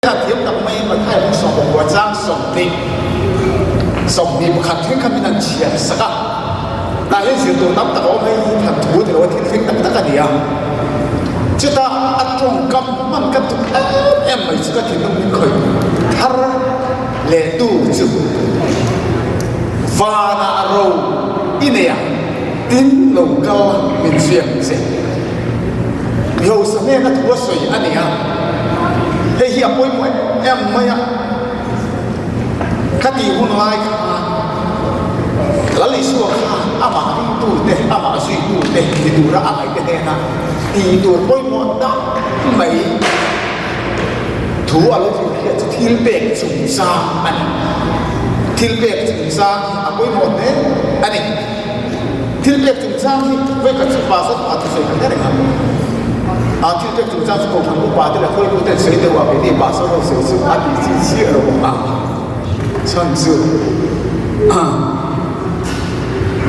A thiam tak mai Matthai hmang sawmpakua chang 21 thleng kha min han chhiar sak a. Tah hian zir tur tam tak a awm hei hi than thu ti lo a thil thleng tak tak a ni a. Chutah a tawngkam hman ka duh em em mai chu ka thinlung min khawih thar leh tu chu vanah ro i nei a, tin lo kal min ziak che. Mi hausa hnena thu a sawi a ni a, hei hi a pawimawh em em mai a. Ka tih hun lai khan Lal Isua khan amah ringtute, amah zuitute ti tura a ngaihte hnena tih tur pawimawh tak mai thu a lo hrilhhriat chu thil pek chungchang a ni. Thil pek chungchang hi a pawimawh hle a ni. Thil pek chungchang hi vawikhat chu pastor pakhat thusawi kan hre reng a. A thil pek chungchang chu kohhran upa te leh hruaitu ten sawi deuh a keini pastor ho sawi chu a tih chi chiah lo ang. Chhan chu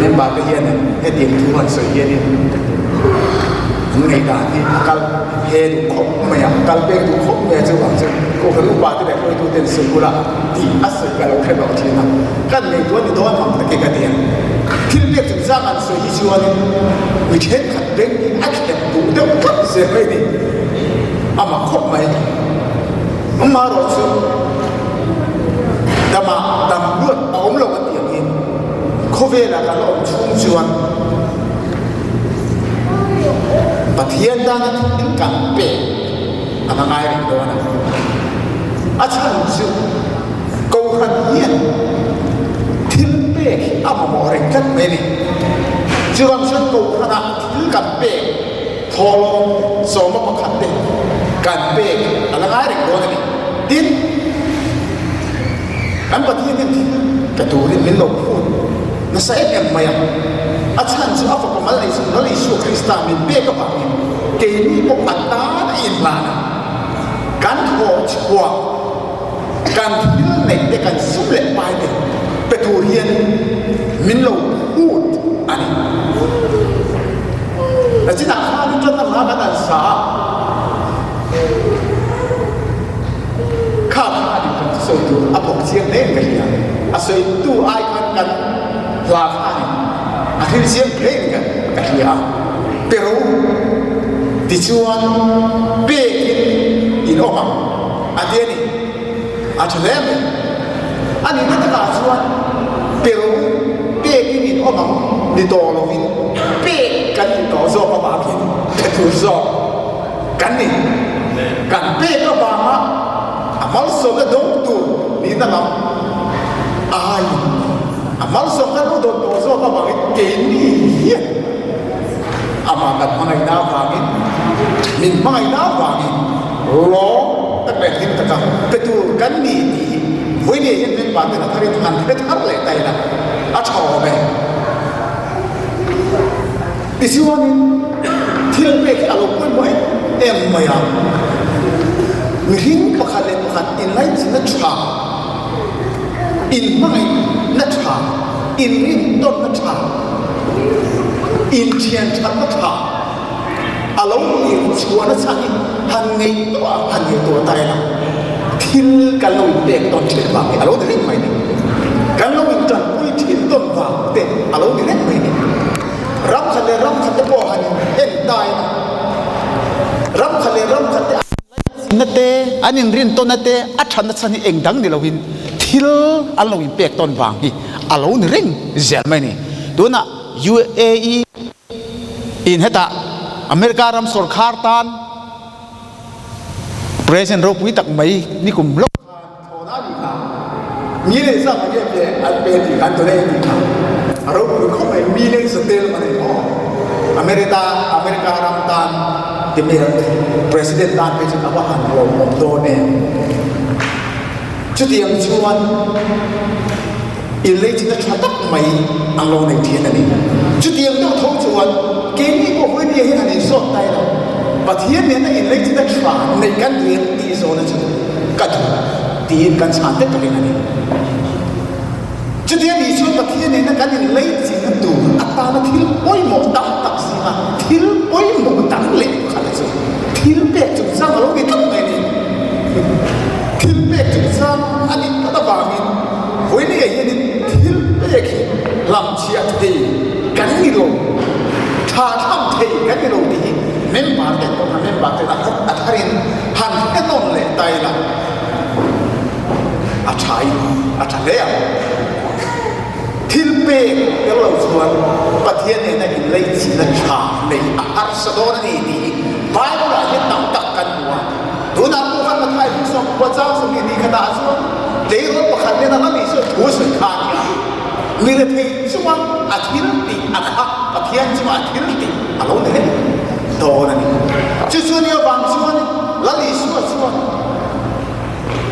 member te hian hetiang thu han sawi hianin an ngaihdan hi a kal he duh khawp mai a, kal pek duh khawp mai a chuvang chu kohhran upa te leh hruaitu ten sawi bulah tih a sawi ka lo hre loh thin a, kan ngaihtuah ni dawn ang tak hi ka ti a. Thil pek chungchang an sawi hi chuanin mi thenkhat beng hi a thlen duh deuh tlat zel mai a ni, a mak khawp mai. Amaherawh chu damah dam luat a awm lo a tih angin khawvelah kan la awm chhung chuan Pathian tana thil kan pek a la ngai reng dawn a. A chhan chu Kohhran hian thil pek hi a mamawh reng tlat mai a ni. Chuvang chuan Kohhranah thil kan pek thawhlawm sawma pakhat te kan pek a la ngai reng dawn a ni. Tin, kan Pathian hian thil pe turin min lo phut nasa em em mai a. A chhan chu a fapa mal Lal Isua Krista min pek avangin keini pawh a tan a inhlan a, kan thawh chhuah kan thil neih te kan sum leh pai te pe tur hian min lo phut a ni. Nachinah khan tanna hla kan han sa a, kha kha a nih kan sawi tur a thawk chiang hle in ka hria. A sawitu ai khan kan hla kha a ni a thil chiang hle in ka hria a. Pero tichuan pekin in awm ang a ti a ni. A tha hle mai. A nihna takah chuan pero pekin in awm ang ni tawh lovin pek kan nih tawh zawk avangin tha tur zawk kan ni. Kan pek avanga a malsawmna dawng tur nihna lam aiin a malsawmna lo dawn tawh zawk avangin keini hian Amah kan hmangaihna avangin, min hmangaihna avangin lawm tak leh hlim taka pe tur kan ni tih hi vawinia hian member ten a tharin han hre thar leh ta ila a tha awm e. Tichuanin thil pek hi a lo pawimawh em em mai a, mihring pakhat leh pakhat inlaichinna tha, inhmangaihna tha, inrintawnna tha, inthianthatna tha a lo irchhuahna chhan hi han ngaihtuah han ngaihtuah ta ila thil kan lo inpek tawn thin vang hi a lo ni reng mai ni. Kan lo intanpui thin tawn vang te a lo ni reng mai ni. Ram khat leh ram khat te pawh han in en ta ila ram khat leh ram khat te Na te, an inrintawnna te, a thatna chhan hi eng dang ni loin thil an lo inpek tawn vang hi a lo ni reng zel mai a ni. Tunah UAE in hetah America ram sawrkhar tan President ropui tak mai nikum lawk khan Thawn a nih kha. Mi leh zat a nge pe an pe tih khan tuna i tih kha a ropui khawp mai. Mi leh za tel man ei maw? America America ram tan ti mi President tan phei chuan a va han lawmawm dawn em. Chutiang chuan inleichina tha tak mai an lo nei thin a ni. Chutiang deuh tho chuan keini pawh Hawihnia hian han inzawt ta ila, Pathian nena inleichina tha neih kan duh em tih zawhna chu ka duh tiin kan chhan vek ka ring a ni. Chutiang nih chuan Pathian nena kan inleichina tur atana thil pawimawh tam tak zinga thil pawimawh dang leh pakhat chu thil pek chungchang a lo ni tlat mai a ni. Hlamchhiah thei kan ni lo, tha tham thei kan ni lo tih hi member te pawh member ten a tharin han hre nawn leh ta ila a tha in a tha hle ang. Thil pek tel lo chuan Pathian nena inleichina tha nei a harsa dawn a ni tih hi Bible ah hian tam tak kan hmu a. Tunah pawh khan Mathai hming sawm khua chang 20 ni khatah chuan tleirawl pakhat nena la ni chuan thu a sawi kha a ni a. Mi rethei chunga a thil tih a kha Pathian chunga a thil tih a lo ni reng dawn a ni. Chu chu nia vang chuan Lal Isua chuan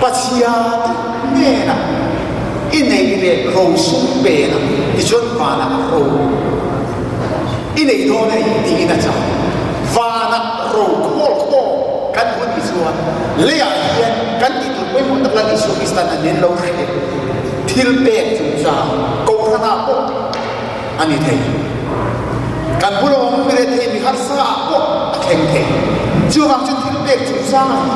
Pathiate hnenah i nei leh rosum pena tichuan vanah ro i nei dawn a ni tiin a chah. Vanah ro khawl khawm kan hun hi chuan leiah hian kan tih tur pawimawh tak Lal Isua Kristan a nen lo hre. Thil pek chungchang kohhranah pawh a ni thei. Kan bula awm mi rethei mi harsa ah pawh a thleng thei. Chuvang chu thil pek chungchang a ni.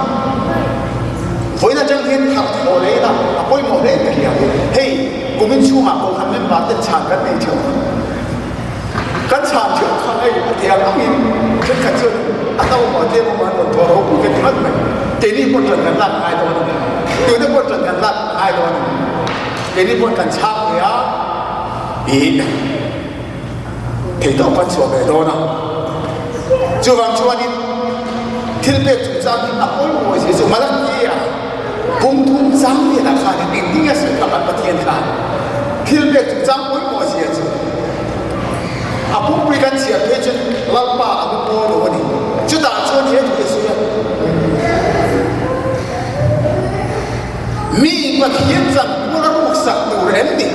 Vawiin atang hian thar thaw leh ila a pawimawh hle ka hria. Hei kumin chhungah kohhran member ten chhan kan nei theuh ang. Kan chhan theuh kha hei a tiang angin thenkhat chuan a to maw tlem emaw an rawn thaw ropui ka ti ngawt mai. Keini pawh ṭan kan lak ngai dawn a ni. Tute pawh ṭan kan lak ngai dawn a ni. Keini pawh kan chhang ve a, ih theihtawp kan chhuah ve dawn a. Chuvang chuanin thil pek chungchang hi a pawimawh zia chu Malakia pumthum chang lianah khanin engtin nge sawi kha kan Pathian khan thil pek chungchang pawimawh zia chu a pumpui kan chhiar phei chuan Lalpa a lu pawl lo a ni. Chutah chuan he thu hi a sawi a. Mi Pathian chanpual a ruksak tur em ni?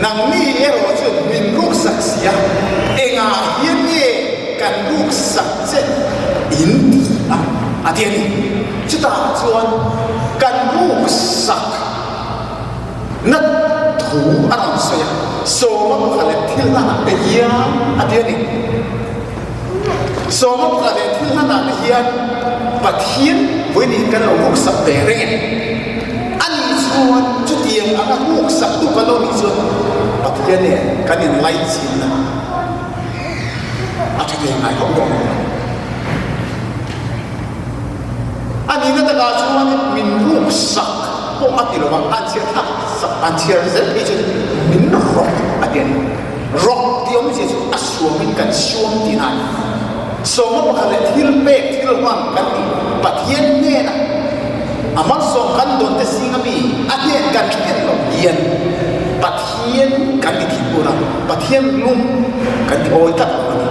Nangni erawh chuan min ruksak si a, engah hian nge kan ruksak che in ti a? A ti a ni. Chutah chuan kan ruksak na thu a rawn sawi a, sawma pakhat leh thil hlanah te hian a ti a ni. Sawma pakhat leh thil hlanah te hian Pathian vawiin kan lo ruksak ve reng e. Ani chuan chutiang anga ruksak tu kan lo nih chuan Pathian nen kan inlaichinna a tha thei ngai hauh dawn lo. A nihna takah chuan min ruksak pawh a ti lo va, an chhiar thlak sak, an chhiar zel phei chuan min rawk a ti a ni. Rawk tih awmzia chu a suamin kan suam tihna a ni. Sawma pakhat leh thil pek thil hman kan tih Pathian hnenah a malsawm kan dawn te zinga mi a hnen kan thlen loh hian Pathian kan ti thin tur a, Pathian lung kan ti awi tlat lo a ni.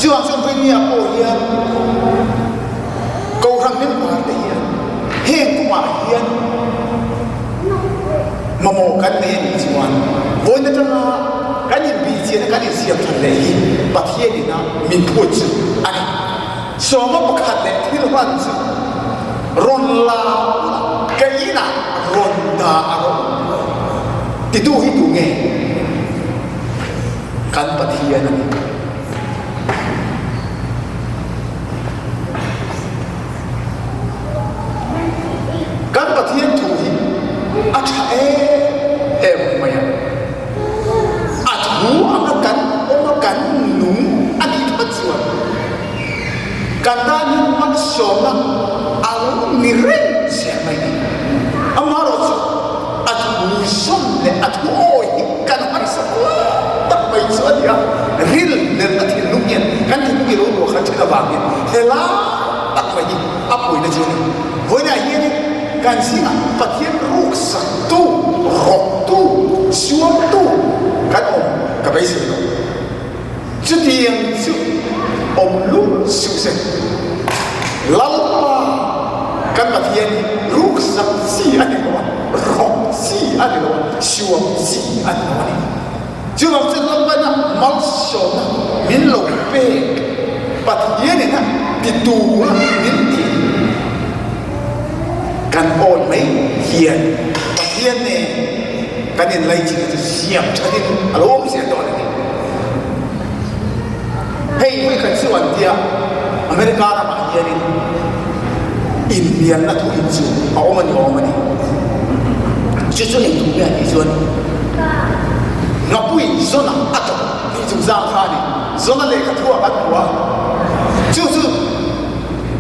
Chuvang chuan Vawimia pawh hian Kohhran member te hian heng kawngah hian Mamawh kan nei a nih chuan vawiin atanga kan inbihchiahna kan insiam that leh hi Pathian ina min phut chu a ni. Sawma pakhat leh thil hman chu rawn la ula ka inah rawn dah a rawh titu hi tu nge? Kan Pathian a ni. Kan Pathian thu hi a tha em em mai a, a thu anga kan awm a, kan nung a nih phawt chuan kan tan hian hmansawmna a lo ni reng zel mai ni. Amaherawhchu a thu zawm leh a thu awi hi kan harsat lai tak mai chu a ni a, ril lerhna thinlung hian kan thinlung hi lo luah khat thin avangin helai tak mai hi a puina chu a ni. Vawiinah hianin kan zingah Pathian ruksaktu, rawktu, suamtu kan awm ka beisei lo. Chutiang chu awm lung suh se. Lalpa kan Pathian hi ruksak chi a ni lo a, rawk chi a ni lo a, suam chi a ni lo a ni. Chuvang chuan Lalpaina malsawmna min lo pek Pathianin a ti tura min tih kan awi mai hian Pathian nen kan inlaichin chu siam thatin a lo awm zel dawn a ni. Hei vawikhat chu an tia America ramah hianin inhnialna thu in chu a awm a ni awm a ni. Chu chu eng thu nge a tih chuan. Ngapui Zona a tawh tih chungchang kha a ni. Zona lehkha thu ah kan hmu a, chu chu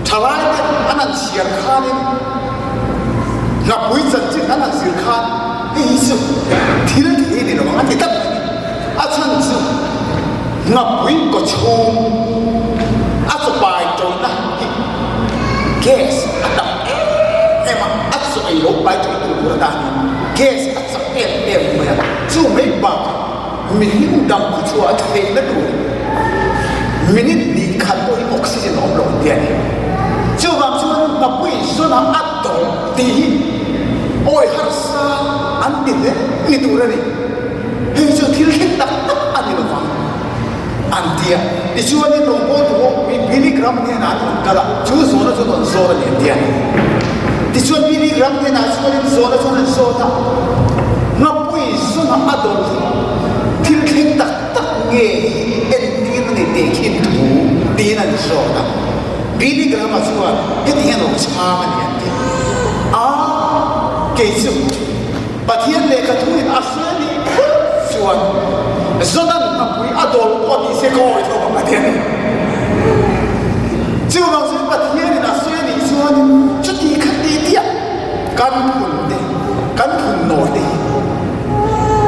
thalai ten an han chhiar khanin Ngapui chanchin an han zir khan hei hi chu thil thei ni lo ang a ti tlat mai a ni. A chhan chu Ngapui kawchhung a chawpai tawihna hi gas a tam em em a, a chaw ei lo pai tawih tu tur atanin gas a chak em em mai a, chu mai bakah mihring dam khu chhuah a theihna tur minute hnih khat pawh hi oxygen a awm lo ang tia ni. Chuvang chuan Ngapui zawnah a tawp tih hi awi harsa an ti hle ni tur a ni. Hei chu thil thleng tak tak a ni lovang an ti a. Tichuanin rawngbawltu ho Billy Graham hnenah an rawn kal a, chu zawhna chu an rawn zawt a ni an ti a. Tichuan Billy Graham hnenah chuanin zawhna chu an rawn zawt a, Ngapui zawnah a dawr hi thil thleng tak tak nge hi entir a ni teh khin thu tiin an zawt a. Billy Graham-a chuan heti hian a lo chhang a ni an ti a, Kei chu. Pathian lehkha thuin a hre nih phut chuan Jonan hnapui a dawl pawh ni se ka awi tho ang a ti a ni. Chuvang chuan Pathianin a hre nih chuanin chuti kha ti tiah kan phun te, kan phun nawi te hi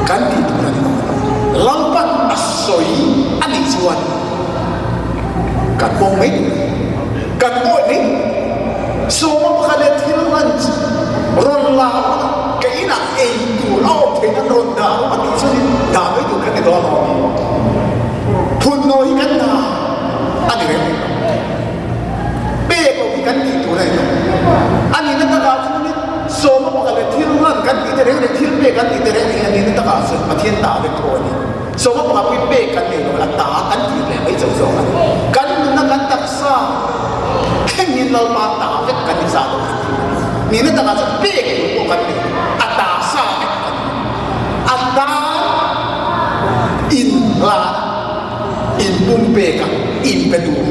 kan tih tur a ni lo. Lalpan a sawi a nih chuan kan pawm mai tur a ni. Kan awih mai tur a ni. Sawma pakhat leh thil hman chu rawn la rawh a, ka inah ei tur a awm theih nan rawn dah rawh a tih chuanin dah mai tur kan ni dawn lo a ni. Phunnawi hi kan dah a ni reng reng lo. Pek loh hi kan tih tur a ni lo. A nihna takah chuanin sawma pakhat leh thil hman kan tih te reng reng, thil pek kan tih te reng reng hi a nihna takah chuan Pathian dah vek tho a ni. Sawma pakhat pawhin pek kan nei lo, a ta kan tih leh mai chauh zawk a ni. Kan nunna kan taksa thlengin Lalpa ta vek kan ni zah loh kan tih a ni. Nihna takah chuan pek tur pawh kan nei lo, a ta sa vek kan ni. A tan inhlan a, inpumpek a, inpe tur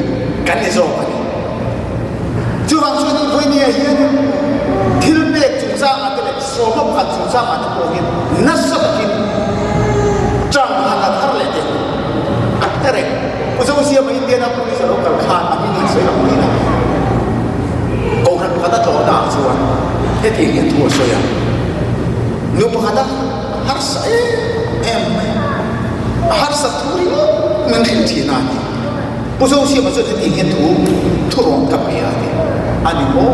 kan ni zawk a ni. Chuvang chuan in vawinia hian thil pek chungchangah te leh sawma pakhat chungchangah te pawh hian nasa takin ṭang han la thar leh teh a hre reng. Pu Zosiama Indianapolis a lo kal khan a hming han sawi lang mai la. Kohhran pakhat a tlawhna ah chuan hetiang hian thu a sawi a, Nu pakhat a harsa em em mai a, a harsat thu ringawt min hrilh thin a ti. Pu Zosiama chuan hetiang hian thu thurawn ka pe a ti. A ni maw?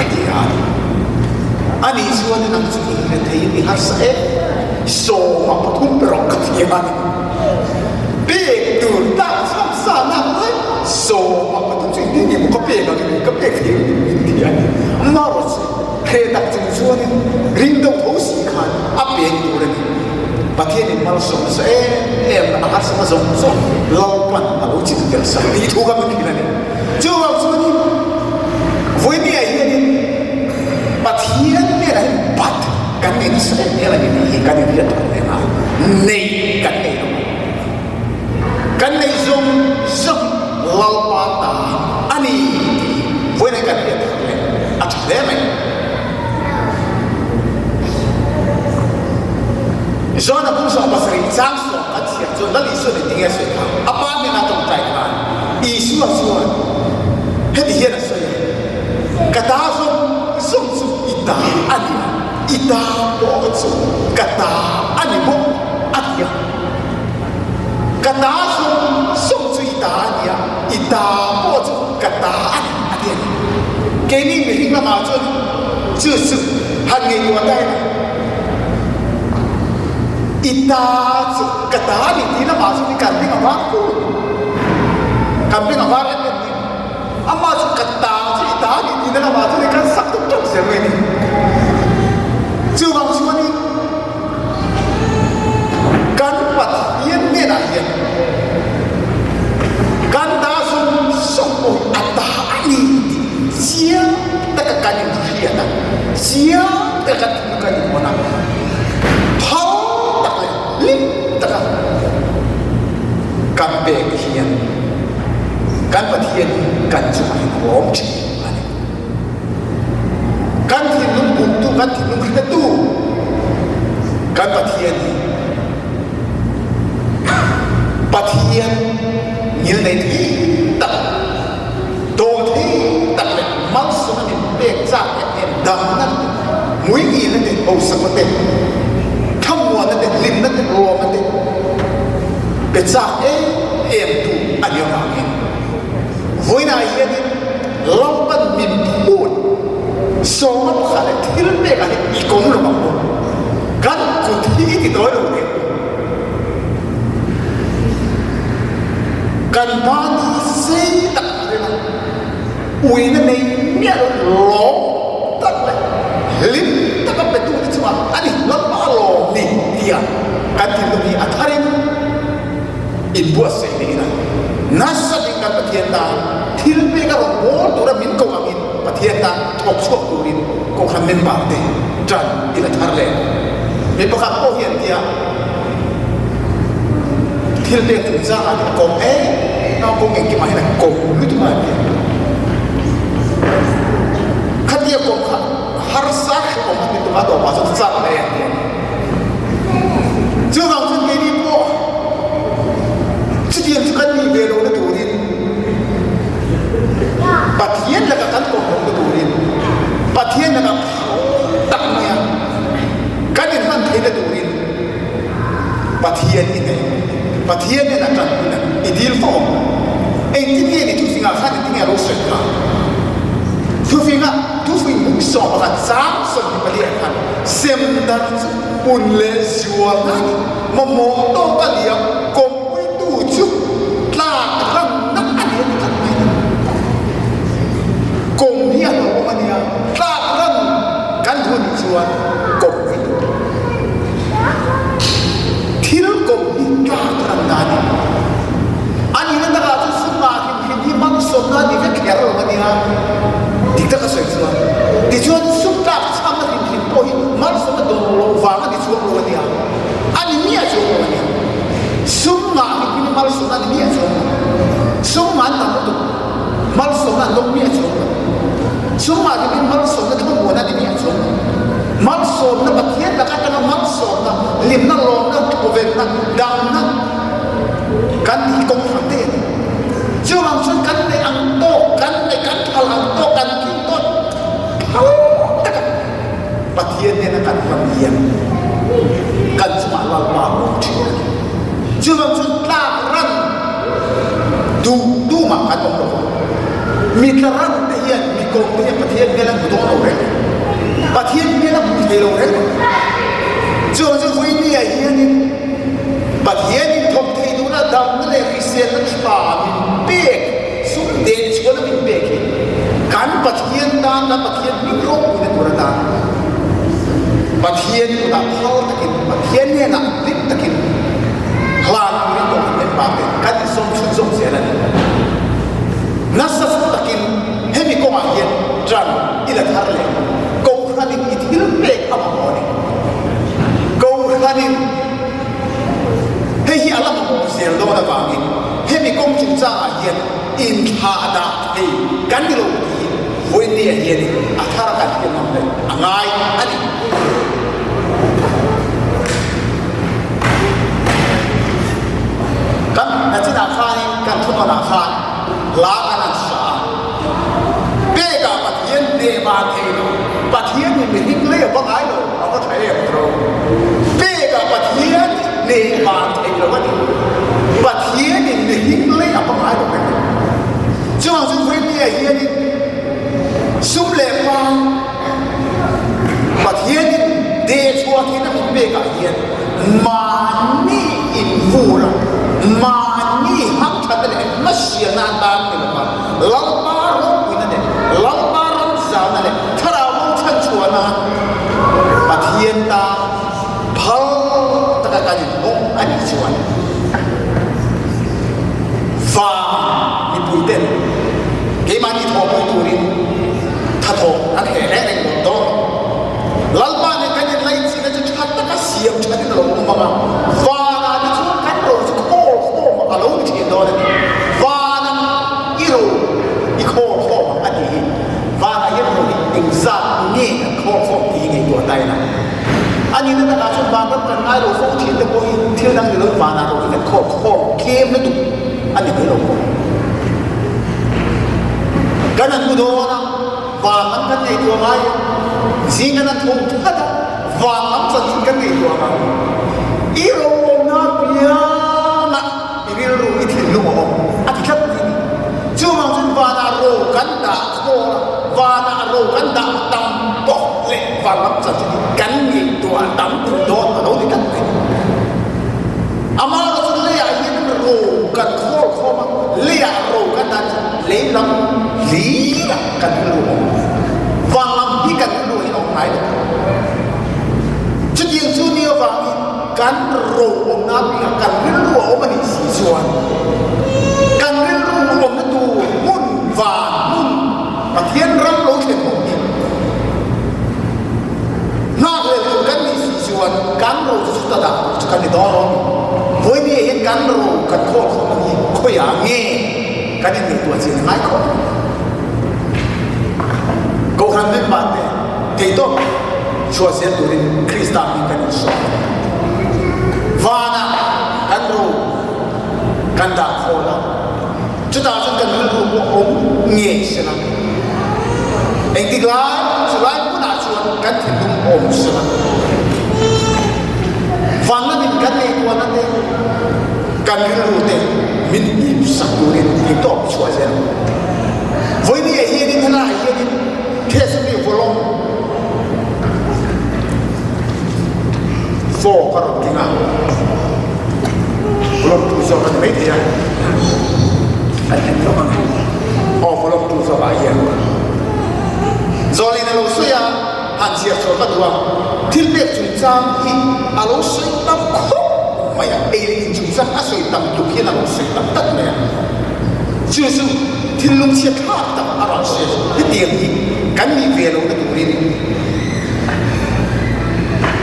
A ti a ni. A nih chuan nang chu i hre thei i harsa em? Sawma pathum pe rawh ka ti a ni. Pek tur tak chhuak sa nak lai sawma pathum chu engtin nge maw ka pek ang i ka pek thei ang min ti a ni. Amaherawhchu hre tak chung chuanin ring deuh tho si khan a pek tur a ni. Pathianin malsawm nasa em em a harsatna zawng zawng Lalpan a lo chik tel sak tih thu kha min hrilh a ni. Chuvang chuanin vawinia hianin Pathian hnenah hian bat kan nei nasa em em a ni tih hi kan inhriat tur reng a, nei kan nei lo. Kan nei zawng zawng Lalpa ta a ni tih hi vawiin kan hriat tur reng a tha hle mai. John-a kum 70 chang sawm kan chhiar chuan Lal Isua nen tinge a sawi kha? A pa hnena tawngtai khan Isua chuan heti hian a sawi a, Ka ta zawng zawng chu i ta a ni a, i ta pawh chu ka ta a ni bawk a ti a. Ka ta zawng zawng chu i ta a ni a, i ta pawh chu ka ta a ni a ti a ni. Keini mihring lamah chuan chu chu han ngaihtuah ta ila, i ta chu ka ta a ni tih lamah chuan kan beng a var fur, kan beng a var em em mai a ni. Amah chu ka ta chu i ta a ni tihna lamah chuan kan sak tuk tuk zel mai a ni. Chuvang chuanin kan Pathian hnenah hian kan ta zawng zawng pawh hi a ta a ni tih chiang taka kan inhriat a, chiang taka kan thinlung kan inhawn a, phal tak leh hlim taka kan pek hian kan Pathian hi kan chungah hian a lawm thin a ni. Kan thinlung bumtu, kan thinlung hretu kan Pathian hi. Hmuingilna te, hausakna te, thlamuanna te, hlimna te, lawmna te pe chak em em tu a nih avangin vawiinah hianin Lalpan min phut sawma pakhat leh thil pekah hi i kawm lo ang u. Kan kut hi i ti tawi lo teh. Kan ban hi sei tak a rin a. Uina nei miah lo lawm tak leh hlim taka petute chungah a ni lalpa a lawm ni tia kan thinlung hi a tharin inbuatsaih leh ila. Nasa ding kan Pathian tan thil pek a rawn bawl tura min koh angin Pathian tan thawk chhuak turin Kohhran member te tan ila thar leh. Mi pakhat pawh hian tia Thil pek chungchangah hian a kawm em a, kawng engkimah hian a kawm lutuk a nia. Khatia kawm kha harsa hrehawm a ti tum a, tawpah chuan chak leh a nia. Chuvang chuan keini pawh chutiang chu kan nih ve lohna turin Pathian lakah kan kawm lohna turin Pathian lakah phal tak maia kan inhman theihna turin Pathian i nei. Pathian nen a tan hun a i dil fo awm. Engtin nge ni thufingah khan engtin nge a lo sawi kha? Thufingah thufing buk 11 chang 24 ah khan sem dar chu pun leh zual a ni. Mamawh tawk a liam kawmpuitu chu tlak ranna a ni a ti tlat mai. Kawm hi a lo awm a nia, tlak ran kan hun chuan kawmpuitu. Thil kawm hi tlak ran na a ni. A nihna takah chuan sumah hrimhrim hi hmangsawmna a ni vek kher lo a nia, dik taka sawi chuan. Tichuan sum tlak chhamna hrimhrim pawh hi malsawmna dawn loh vang a ni chuang lo a nia, a ni miah chuang lo a nia. Sum ngah hrimhrim hi malsawmna a ni miah chuang lo. Sum ngah an tam lutuk, malsawmna an dawng miah chuang lo. Sum ngah hrimhrim malsawmna thlamuan a ni miah chuang lo. Malsawmna Pathian lak atanga malsawmna, hlimna, lawmna, thawvenna, damna kan tih kawng hran te a ni. Chuvang chuan kan neih ang tawk, kan neih kan phal ang tawk, kan tlin tawk phal taka Pathian nena kan hman hian kan chungah Lalpa a awm thin a ni. Chuvang chuan tlak ran duh tumah kan awm lo vang. Mi tla ran te hian mi kawm te hian Pathian hmel an hmu dawn lo reng. Pathian hmel a hmu thei lo reng. Chuvang chu Vawinia hianin Pathianin thawk thei duhna damna leh hriselna tha min pek, sum den chhuahna min pek hi kan Pathian tan la Pathian hming ropuina tur atan Pathian kutah phal takin Pathian hnenah hlim takin hlan turin Kohhran member te kan insawm chhunzawm zel a ni. Nasa takin hemi kawngah hian ṭan i la thar leh Kohhranin i thil pek a mamawh a ni. Kohhranin hei hi a la mamawh zel dawn avangin hemi kawng chungchangah hian inthlah dah thei kan ni lo tiin Vawinia hianin a thar kan hriat ngam leh a ngai a ni. Kan nachinah khanin kan thunawnah khan hla kan han sa a, pekah Pathian hneh van thei lo, Pathian hi mihring lei a va ngai lo, a va tha em tro. Pekah Pathian hneh van thei lo a ni, Pathian in mihring lei a va ngai lo reng a ni. Chuvang chu Vawinia hianin sum leh pai Pathianin dehchhuah theihna min pekah hian mahni invur a, mahni hamthatna leh hmasialna atan ni lova Lalpa ropuina leh Lalpa ramzalna leh Thlarau bo chhanchhuahna Pathian tan phal taka kan inhawng a nih chuan Vang mipuiten keimahni thawhpui turin thathawk an heh reng reng dawn dawn. Lalpa nen kan inlainchihna chu tha taka siam thatin a lo awm ang a, vanah te chuan kan ro chu khawl khawm a lo ni thin dawn a ni. Vanah i ro i khawl khawm ang a ti hi vanah hian ro hi engzat nge kan khawl khawm tih hi ngaihtuah ta ila. A nihna takah chuan vanram kan ngai lo fo thin te pawh hi thil dang ni loin vanah ro hi kan khawl khawm tlem lutuk a ni mai lo maw? Kan han hmu dawn a, vanram kan ngaihtuah ngai em? Zing kan han tho that a, van lam chanchin kan ngaihtuah ang. I roawmna piangah i rilru i thinlung a awm a ti tlat mai a ni. Chuvang chuan vanah ro kan dah khawl a, vanah ro kan dah tam pawh leh van lam chanchin hi kan ngaihtuah tam thei dawn a lo ti tlat mai a ni. Amaherawhchu leiah hian ro kan khawl khawm a, leiah ro kan dah chu lei lam hlirah kan rilru a awm. Van lam hi kan rilru hi a awm ngai lo. Chutiang chu ni avangin kan ro awmna piah kan rilru a awm a nih si chuan kan rilru awmna tur hmun van hmun Pathian ram lo thlen awm hi nghakhlel tur kan nih si chuan kan ro chu chuta dah tur chu kan ni dawn lo. Vawiin hian kan ro kan khawl khawm hi khawiah nge kan inngaihtuah chian a ngai khawp mai. Kohhran member te theihtawp chhuah zel turin Krista hming kan insawm a ni. Vanah kan ro kan dah khawl a, chutah chuan kan rilru pawh awm ngei sela, engtik lai chulai hmunah chuan kan thinlung awm sela, van lamin kan ngaihtuahna te, kan rilru te min hip sak turin theihtawp chhuah zel ang. Vawiin ah hianin helaiah hianin Thessaloni Volume 4 ka rawn keng a, Volume 2 zawk a ni maithei a, kan en lawk ang. Aw Volume 2 zawkah hian Zawlin a lo sawi a, han chhiar chhuah ka duh a, thil pek chungchang hi a lo sawi tam khawp mai a, ei leh in chungchang a sawi tam tluk hian a lo sawi tam tak mai a, chu chu thil lungchhiat thlak tak a rawn sawi a chu hetiang hi kan nih ve lohna turin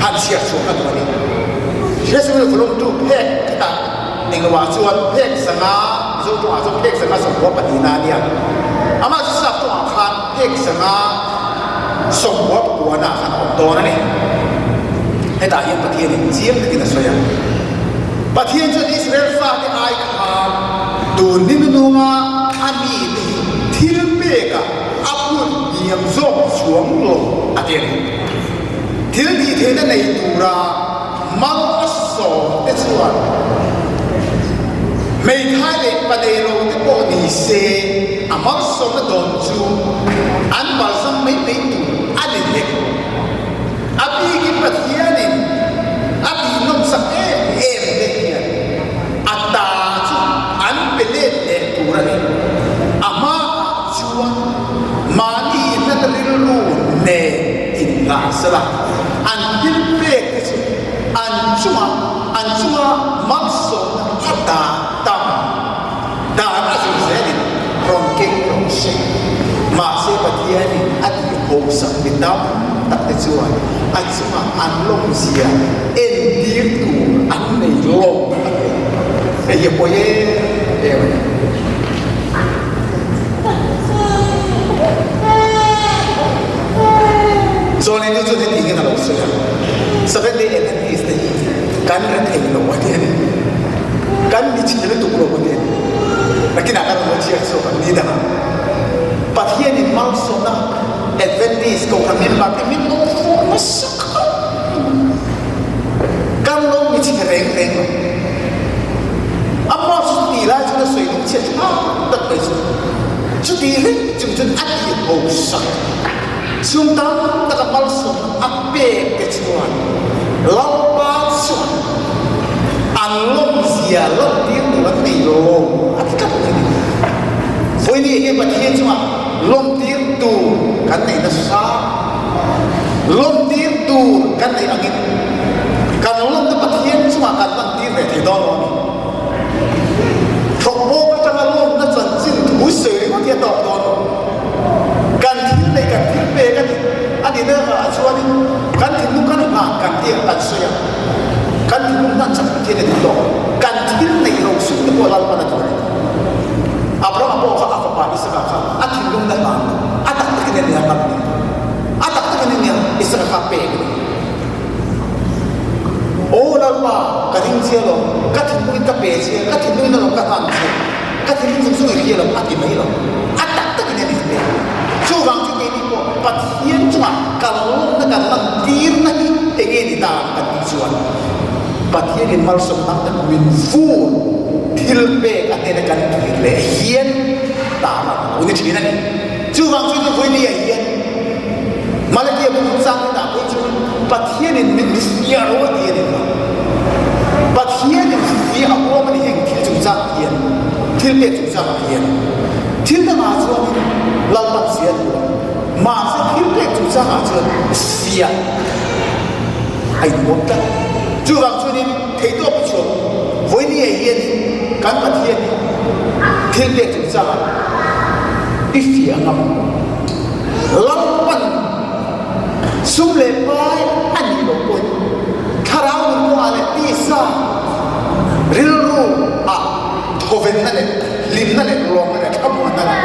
han chhiar chhuah ka duh a ni. Hriatsawi Vawlawmtu phek khatah engloah chuan phek zanga Mizo tawngah chuan phek zanga sawmkua pahnihna a nia, amah chu sap tawngah khan phek zanga Sawmhua pakuana khan a awm dawn a ni. Hetah hian Pathianin chiang takin a sawi a. Pathian chuan Israel fate ai khan tun ni nununga a mite hi thil pekah a phut hniam zawk chuang lo a ti a ni. Thil tih theihna nei tura Mal a sawm te chuan hmeithai leh pa nei lo te pawh ni se a malsawmna dawn chu an balzam mai mai tur a ni hlek lo. A bikin Pathianin a tihnawmsak em em te hian a ta chu an pe let leh tur a ni. A hmaah chuan mahni inhlat rilru nen inngahsela an thil pek te chu an chunga an chunga malsawmna a dah tam dan a zir zelin rawn keng rawh se. Mahse Pathianin a tih hawksak mi tam tak te chuan a chunga an lawmzia entir tur an nei lawm a ni. Hei hi a pawi em em a ni. Zawlin nu chuan heti hian a lo sawi a, Seventh Day Adventist te hi kan rethei lo a ti a ni. Kan mi chhe lutuk lo a ti a ni. Nakinah kan rawn chhiar chhuak ang ni dangah. Pathianin malsawmna Adventist kohhran member te min lo fur nasa khawp mai. Kan lo mi chhe reng reng lo. Amah chu tih lai chuan a sawi lungchhiat thlak tak mai chu. Chuti hlek chung chuan a ti hausak. Chung tam taka malsawm a pek te chuan Lalpa chuan an lawmzia lantir tur an nei lo a ti tlat mai a ni. Vawiin hi Pathian chungah lawmtir tur kan nei nasa, lawmtir tur kan neih angin kan lawmna Pathian chungah kan lantir ve thei dawn lo a ni. Thawkbawk atanga lawmna chanchin thu sawi ringawt hi a tawk dawn lo. Kan thil neih kan thil pek a ni a ni na ah chuanin kan thinlung kan hlan kan tih ang kan sawi a, kan thinlung hlan chak Pathian a duh tawk lo. Kan thil neih lo sum te pawh Lalpan a duh a ni. Abrahama pawh kha a fapa Isaka kha a thinlung na hlan lo, a tak takin a nia ngam ni. A tak takin a nia Isaka kha pek a ni. Aw Lalpa, ka ring che alawm, ka thinlungin ka pe che, ka thinlungin alawm ka hlan che, ka thinlung zawng zawng i hria lo, a ti mai lo. A tak takin a ni hle. Chuvang chu keini pawh Pathian chungah. kan lawmna kan lantirna hi enge ni ta ang kan tih chuan Pathianin malsawmna tak min vur thil pek a hnena kan kir leh hian tarlan a lo ni thin a ni. Chuvang chuan Vawinia hian Malakia bu chungchang dah phei chu Pathianin min fiah ro a ti a ni kha. Pathianin fiah a huam a ni heng thil chungchangah hian, thil pek chungchangah hian. Thil dangah chuanin Lalpan fiah a duh a, mahse thil pek chungchangah chuan fiah a inhuam tlat. Chuvang chuanin theihtawp a chhuak. Vawinia hianin kan Pathian hi thil pek chungchangah i fiah ngam. Lalpan sum leh pai a nih loh pawhin thlarau nun kawngah leh tisa rilru ah thawvenna leh hlimna leh lawmna leh thlamuanna leh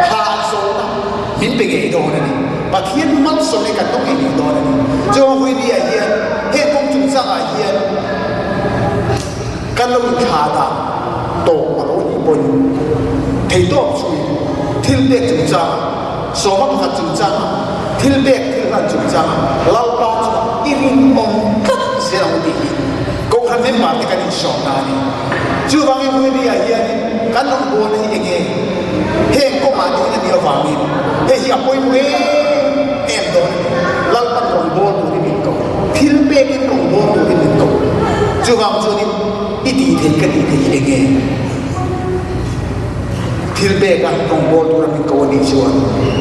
hahchawlhna min pe ngei dawn a ni. Pathian malsawm hi kan dawng ngei ngei dawn a ni. Chuan Vawinia hian heng kawng chungchangah hian Kan lo inthla dah tawp a lo nih pawhin theitawp chhui thil pek chungchangah, sawma pakhat chungchangah, thil pek thil hlan chungchangah Lalpa chungah i rinawm tlat zel ang tih hi Kohhran member te kan insawmna a ni. Chuvangin Ruby-ah hianin kan rawngbawlna hi enge heng kawngah te hian a nih avangin hei hi a pawimawh em em dawn a ni. Lalpan rawngbâwl turin min ko, thil pekin rawngbâwl turin min ko. Chuvang chuanin i tih theih ka tih theih hi eng nge? Thil peka rawngbâwl tura min ko a nih chuan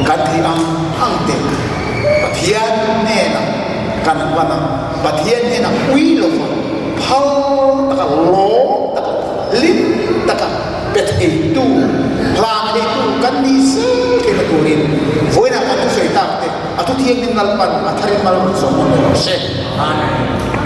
kan theih ang ang te Pathian hnenah kan hman a, Pathian hnenah ui lova phal taka, lawm taka, hlim taka pe theitu, hlan theitu kan nih zel theihna turin vawiinah kan thusawi tak te A thuthianghlim Lalpan a tharin mal rawn zawm ang rawh se. Amen.